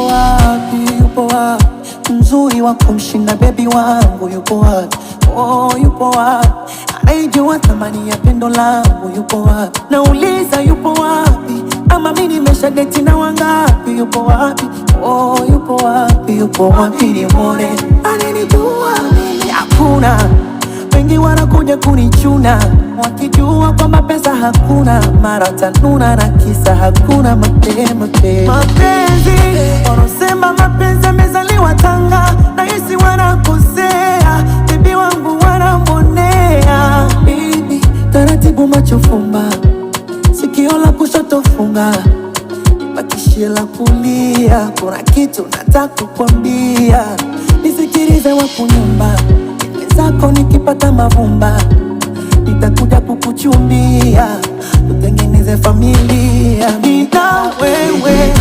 Yupo wapi, yupo wapi mzuri wa kumshinda bebi wangu? Yupo wapi? Oh, yupo wapi anayejua thamani ya pendo langu? Yupo wapi? Nauliza, yupo wapi? Ama mi nimesha deti na wangapi? Yupo wapi? Oh, yupo wapi? Yupo wapi nimwone? Ananijua mimi? Hakuna. Wengi wanakuja kunichuna wakijua kwamba pesa hakuna, mara tanuna na kisa hakuna mapenzi mapenzi. Wanaosema mapenzi yamezaliwa Tanga na hisi wanakosea, bibi wangu wanambonea. Bibi taratibu, macho fumba, sikio la kushoto funga, bakishie la kulia. Kuna kitu nataka kukwambia, nisikilize. Wakunyumba zako nikipata mavumba, nitakuja kukuchumbia, tutengeneze familia, nita wewe.